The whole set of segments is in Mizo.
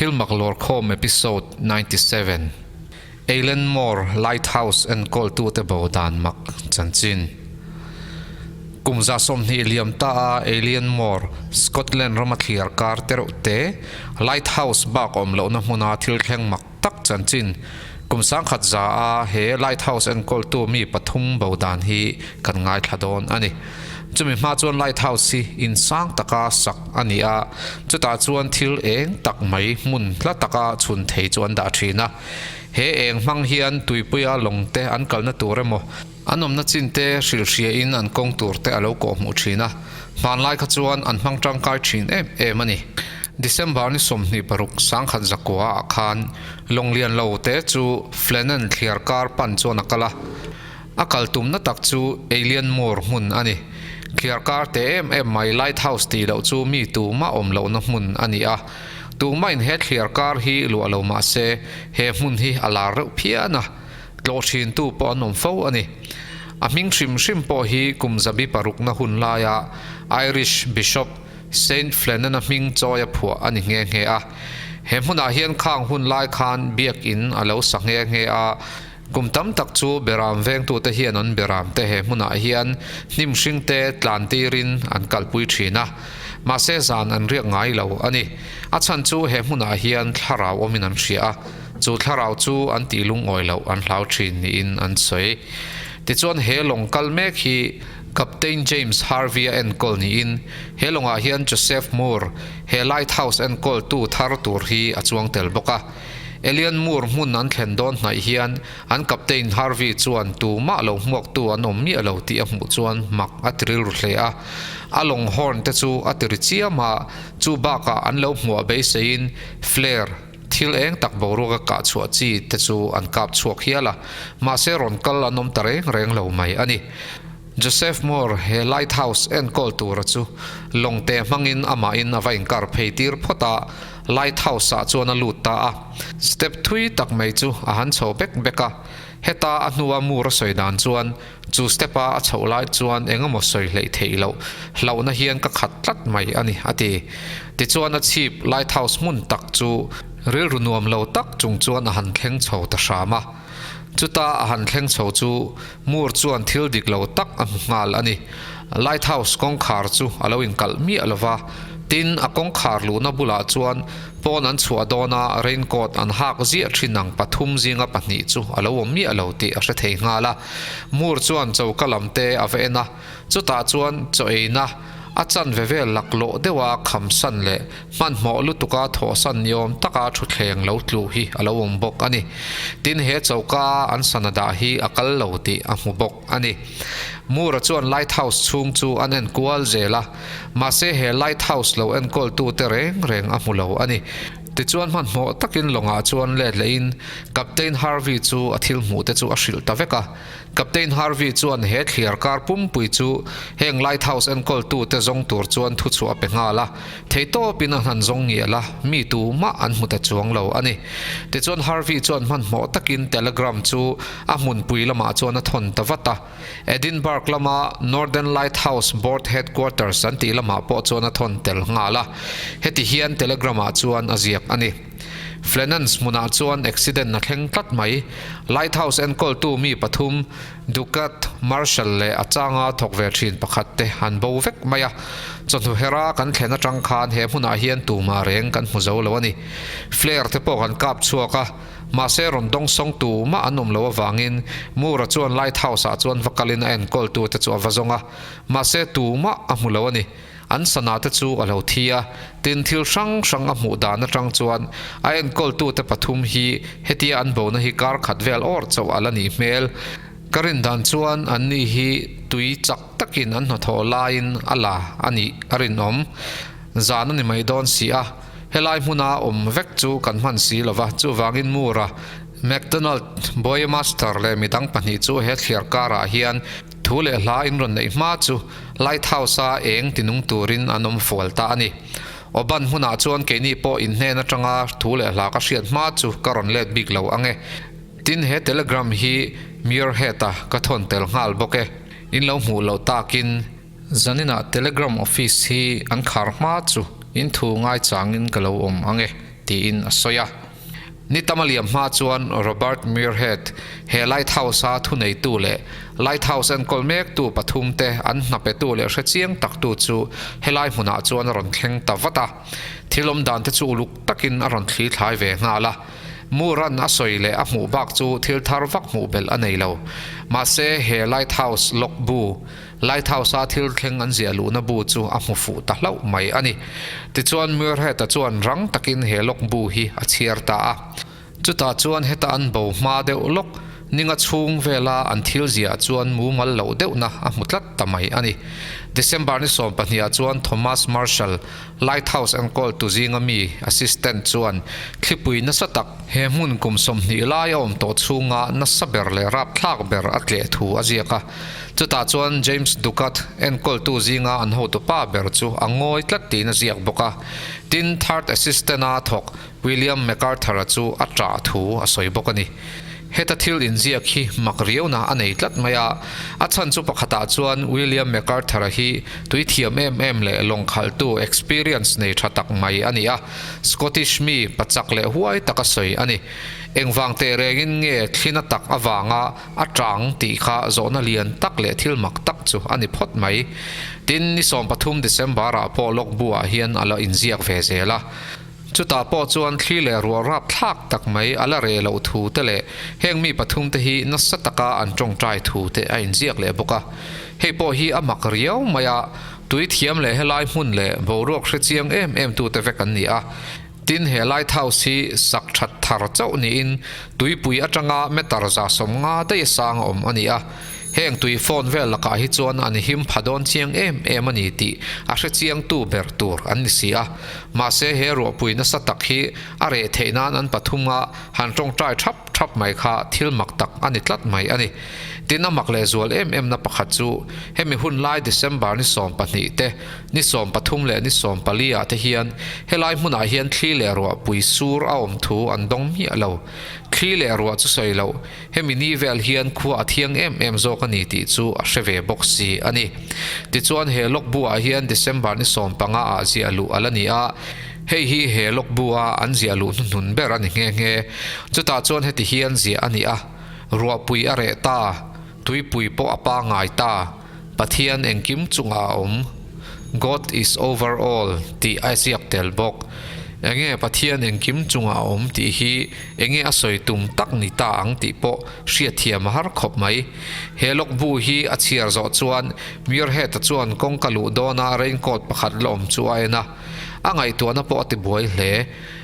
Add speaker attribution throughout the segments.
Speaker 1: Thilmak Lawrkhawm Episode 97, Eilenmore Lighthouse enkawltute bo dan mak chanchin. Kum 20 liam ta a Eileanmore, Scotland rama thliar kar te reuh te, Lighthouse bak awm lohna hmuna thil thleng mak tak chanchin kum 1100 a he Lighthouse enkawltu mi pathum bo dan hi kan ngaithla dawn a ni. Chumi hma chuan Lighthouse hi in sang taka sak a ni a, chutah chuan thil eng tak mai hmun hla taka chhun thei chu an dah thin a. He eng hmang hian tuipuia lawng te an kalna tur emaw, an awmna chin te hrilhhriain an kawng tur te a lo kawhhmuh thin a, hmanlai kha chuan an hmang tangkai thin em em a ni. December ni 26 1900 ah khan lawng lian lo te chu Flannan thliar kar pan chuan a kal a, a kal tumna tak chu Eilean Mor hmun a ni. Thliar kar te em em mai Lighthouse tih loh chu mi tumah awm lohna hmun a ni a. Tumain he thliar kar hi luah lo mah se, he hmun hi a lar reuh phian a, tlawh thintu pawh an awm fo a ni. A hming hrim hrim pawh hi kum zabi parukna hun laia Irish Bishop Saint Flannan-a hming chawia phuah a ni nghe nghe a. He hmunah hian khang hun lai khan biakin a lo sa nghe nghe a, kum tam tak chu beram vengtute hian an beramte he hmunah hian hnim hringte tlan tirin an kalpui thin a, mahse zan an riak ngai lo a ni. A chhan chu he hmunah hian thlarau awmin an hria a, chu thlarau chu an tih lungawi loh an hlau thin niin an sawi. Tichuan he lawng kal mek hi Captain James Harvey-a enkawl niin he lawngah hian Joseph Moore, he lighthouse enkawltu thar tur hi a chuang tel bawk a. Elian Moore hmun an thlen dawn hnaih hian an Captain Harvey chuan tumah lo hmuaktu an awm miah lo tih a hmuh chuan mak a ti rilru hle a. A lawng horn te chu a ti ri chiam a, chu bakah an lo hmuah beiseiin flare, thil eng tak boruaka kah chhuah chi te chu an kap chhuak hial a, mahse rawn kal an awm ta reng reng lo mai a ni. Joseph Moore he lighthouse enkawl tura chu lawngte hmangin amahin a va inkar phei tir phawt a, lighthouse ah chuan a lut ta a. Step thui tak mai chu a han chho bek bek a, heta a hnua Moore a sawi dan chuan chu step a a chhoh lai chuan eng emaw sawi hleih theih loh hlauhna hian ka khat tlat mai a ni a ti. Tichuan a chhip lighthouse hmun tak chu rilru nuam lo tak chung chuan a han thleng chho ta hram a. Chuta a han thleng chho chu Moore chuan thil dik lo tak a hmu nghal a ni. Lighthouse kawngkhar chu a lo inkalh miah lo va, tin a kawngkhar luhna bulah chuan pawn an chhuah dawna raincoat an hak ziah thin ang pathum zinga pahnih chu a lo awm miah lo tih a hre thei nghal a. Moore chuan choka lam te a va en a, chutah chuan chaw eina a chanve vel laklawh deuha khamsan leh Hmanhmawh lutuka thawhsan ni awm taka thutthleng lo tluh hi a lo awm bawk a ni. Tin, he choka an sana dah hi a kal lo tih a hmu bawk a ni. Moore-a chuan lighthouse chhung chu an enkual zel a, mahse he lighthouse lo enkawltute reng reng a hmu lo a ni. Tichuan hmanhmawh takin lawngah chuan let lehin Captain Harvey chu a thil hmuhte chu a hrilh ta vek a. Captain Harvey chuan he thliar kar pumpui chu heng lighthouse enkawltute zawng tur chuan thuchhuah a pe nghal a, theitawpin a hnan zawng ngial a, mi tumah an hmu ta chuang lo a ni. Tichuan Harvey chuan hmanhmawh takin telegram chu a hmunpui lamah chuan a thawn ta vat a, Edinburgh lama Northern Lighthouse Board Headquarters an tih lamah pawh chuan a thawn tel nghal a, heti hian telegram-ah chuan a ziak a ni. Flannans hmunah chuan accident a thleng tlat mai. Lighthouse enkawltu mi pathum, Ducat, Marshall leh a changa thawk ve thin pakhat te an bo vek mai a. Chawhnu hera kan thlen atang khan he hmunah hian tumah reng kan hmu zo lo a ni. Flare te pawh kan kap chhuak a, mahse rawn dawng sawng tumah an awm lo avangin Moore-a chuan Lighthouse ah chuan va kalin a enkawltu te chu a va zawng a, mahse tumah a hmu lo a ni. An sana te chu a lo thi a, tin thil hrang hrang a hmuh dan atang chuan a enkawltute pathum hi hetia an bona hi kar khat vel awr chauh a la nih hmel. Ka rin dan chuan an ni hi tui chak takin an hnathawh laiin a la a nih a rinawm. Zan a ni mai dawn si a, helai hmuna awm vek chu kan hman si lova, chuvangin Moore-a, McDonald, Boyemaster leh midang pahnih chu he thliar karah hian Thu leh hla in rawn neih hma chu Lighthouse-a eng tinung turin an awm fual ta a ni. Oban hmunah chuan keini pawh in hnen atanga thu leh hla ka hriat hma chu ka rawn let bik lo ang e. Tin, he telegram hi Muirhead-a ka thawn tel nghal bawk e. In lo hmuh loh takin. Zaninah telegram office hi an khar hma chu in thu ngaichangin ka lo awm ang e. tiin a sawi a. Ni tam a liam hma chuan Robert Muirhead, he Lighthouse-a thuneitu leh Lighthouse enkawl mektu pathumte an hna petu leh hrechiang taktu chu helai hmunah chuan a rawn thleng ta vat a. Thil awm dante chu uluk takin a rawn thli thlai ve nghal a. Moore-a'n a sawi leh a hmuh bak chu thil thar vak hmuh belh a nei lo. Mahse, he Lighthouse log bu, Lighthouse-a thil thleng an ziah luhna bu chu a hmu fuh ta hlauh mai a ni. Tichuan Muirhead-a chuan rang takin he log bu hi a chhiar ta a. Chutah chuan heta an bo hma deuh lawk, ninga chhung vela an thil ziah chuan mumal loh deuhna a hmu tlat ta mai a ni. December ni sawmpahniha chuan Thomas Marshall, Lighthouse enkawltu zinga mi assistant chuan thlipui nasa tak, he hmun kum 20 lai a awm tawh chhunga nasa ber leh rapthlak ber a tleh thu a ziak a. Chutah chuan James Ducat enkawltu zinga an hotupa ber chu a ngawi tlat tiin a ziak bawk a. Tin, third assistant-a thawk William MacArthur-a chu a ṭah thu a sawi bawk a ni. Heta thil inziak hi mak riauna a nei tlat mai a, a chhan chu pakhatah chuan William MacArthur-a hi tui thiam em em leh lawng khalhtu experience nei ṭha tak mai a ni a, Scottish mi pachak leh huai tak a sawi a ni. Engvang teh rengin nge thlina tak avanga a ṭang tih kha zawhna lian tak leh thil mak tak chu a ni phawt mai. Tin, ni 13 December-ah pawh log bu-ah hian a la inziak ve zel a. Chutah pawh chuan thli leh ruah rap thlak tak mai a la reh loh thu te leh heng mi pathum te hi nasa taka an tawngtai thu te a inziak leh bawk a. Hei pawh hi a mak riau mai a, tui thiam leh helai hmun leh boruak hre chiang em em tute vek an ni a. Tin, he lighthouse hi sak that thar chauh niin tuipui atanga meter 150 daih a sang a awm a ni a. Heng tui phone vel lakah hi chuan an him pha dawn chiang em em a ni tih a hre chiangtu ber tur an ni si a. Mahse he ruahpui nasa tak hi a reh theih nan an pathuma han tawngtai thap thap mai kha thil mak tak a ni tlat mai a ni. Tin a mak lehzual em em na pakhat chu hemi hun lai December ni 12 te, ni 13 leh ni 14 ah te hian helai hmunah hian thli leh ruahpui sur a awm thu an dawng miah lo. Thli leh ruah chu sawi loh. Hemi ni vel hian khua a thiang em em zawk a ni tih chu a hre ve bawk si a ni. Tichuan he log bu ah hian December ni 15 ah ziah luh a la ni a, hei hi he log bu a an ziah luh hnuhnun ber a ni nghe nghe. Chutah chuan heti hian ziah a ni a, Ruahpui a reh ta, tuipui pawh a pangai ta, Pathian engkim chungah a awm, God is over all, tih a ziak tel bawk. Enge Pathian engkim chungah a awm tih hi enge a sawi tum tak ni ta ang tih pawh hriatthiam a har khawp mai. He log bu hi a chhiar zawh chuan Muirhead-a chuan kawngka luh dawna raincoat pakhat la awm chu a en a. A ngaihtuahna pawh a tibuai hle.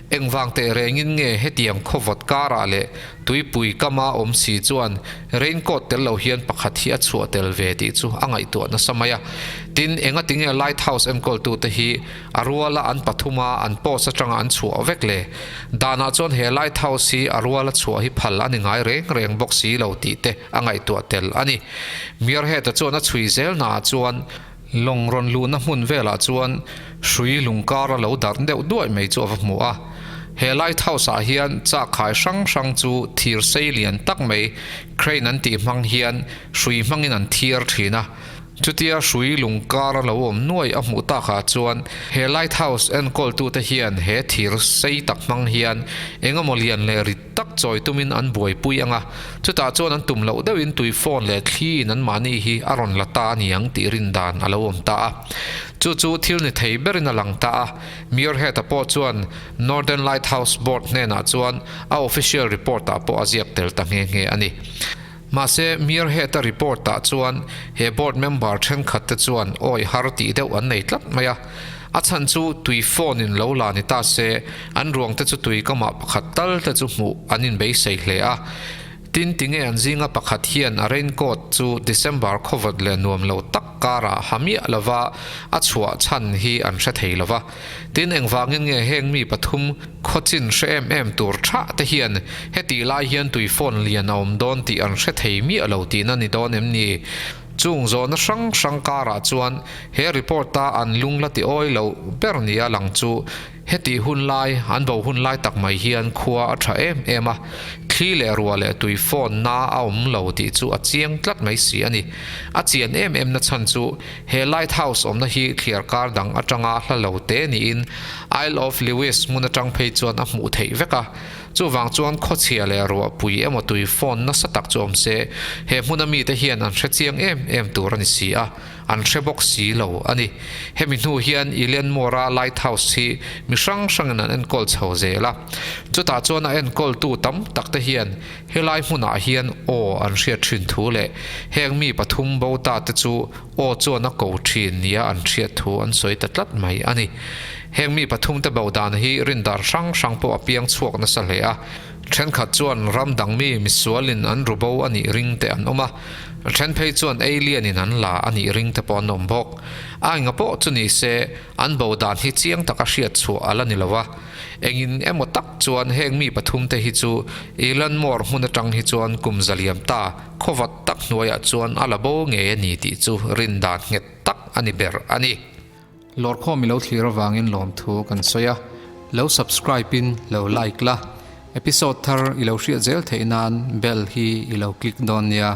Speaker 1: Engvang teh rengin nge hetiang khawvawt karah leh Tuipui kama awm si chuan raincoat tel lo hian pakhat hi a chhuah tel ve tih chu a ngaihtuah nasa mai a. Tin, engatinge Lighthouse enkawltute hi a ruala an pathuma an post atanga an chhuah vek le? Danah chuan he Lighthouse hi a ruala chhuah hi phal a ni ngai reng reng bawk si lo tih te a ngaihtuah tel a ni. Muirhead-a chuan a chhui zelnaah chuan lawng rawn luhna hmun velah chuan hrui lungkar a lo darh deuh duai mai chu a va hmu a. He lighthouse ah hian chahkhai hrang hrang chu thir sei lian tak mai crane an tih hmang hian hrui hmangin an thiar thin a. Chutia hrui lungkar a lo awm nuai a hmuh takah chuan he lighthouse enkawltute hian he thir sei tak hmang hian engemaw lian leh rit tak chawi tumin an buaipui ang a, chutah chuan an tum loh deuhin tui phone leh thliin anmahni hi a rawn la ta a ni ang tih rin dan a lo awm ta a. Chu chu thil ni thei berin a lang ta a, Muirhead-a pawh chuan Northern Lighthouse Board hnenah chuan a official report-ah pawh a ziak tel ta nghe nghe a ni. Mahse, Muirhead-a report-ah chuan he board member thenkhatte chuan awi har tih deuh an nei tlat mai a. A chhan chu tui phone in lo la ni ta se, an ruang te chu tui kamah pakhat tal te chu hmuh an inbeisei hle a. Tin, tinge an zinga pakhat hian a raincoat chu December khawvawt leh nuam lo tak karah ha miah lova a chhuah chhan hi an hre thei lova. Tin, engvangin nge heng mi pathum khawchin hre em em tur thah te hian hetih lai hian tui phone lian a awm dawn tih an hre thei miah lo tihna ni dawn em ni? Chung zawhna hrang hrang karah chuan he report-a an lung la ti awi loh ber nia lang chu hetih hun lai, an bo hun lai tak mai hian khua a tha em em a. Thli leh ruah leh tui fawn na a awm lo tih chu a chiang tlat mai si a ni. A chian em em na chhan chu he lighthouse awmna hi thliar kar dang atanga hla lo te niin Isle of Lewis hmun atang phei chuan a hmuh theih vek a. Chuvang chuan khawchhia leh ruah pui emaw tui fawn nasa tak chu awm se he hmuna mite hian an hre chiang em em tur a ni si a. An hre bawk si lo a ni. Hemi hnu hian Eileanmore-a lighthouse hi mi hrang hrangin an enkawl chho zel a. Chutah chuan a enkawltu tam tak te hian helai hmunah hian aw an hriat thin thu leh heng mi pathum bo ta te chu aw chuan a ko thin nia an hriat thu an sawi ta tlat mai a ni. Heng mi pathum te bo dan hi rindar hrang hrang pawh a piang chhuak nasa hle a. Thenkhat chuan ram dang mi misualin an ru bo a nih ring te an awm a. A then phei chuan alien in an la a nih ring te pawh an awm bawk. A enga pawh chu ni se, an bo dan hi chiang taka hriat chhuah a la ni lo a. Engin emaw tak chuan heng mi pathum te hi chu Elon Moore hmun atang hi chuan kum zaliam ta khawvat tak hnuaiah chuan a la bo ngei a ni tih chu rin dan nghet tak a ni ber a ni. Lawrkhawm i lo thlir avangin lawmthu kan sawi a, lo subscribe in lo like la, episode thar i lo hriat zel theih nan bell hi i lo click dawn nia.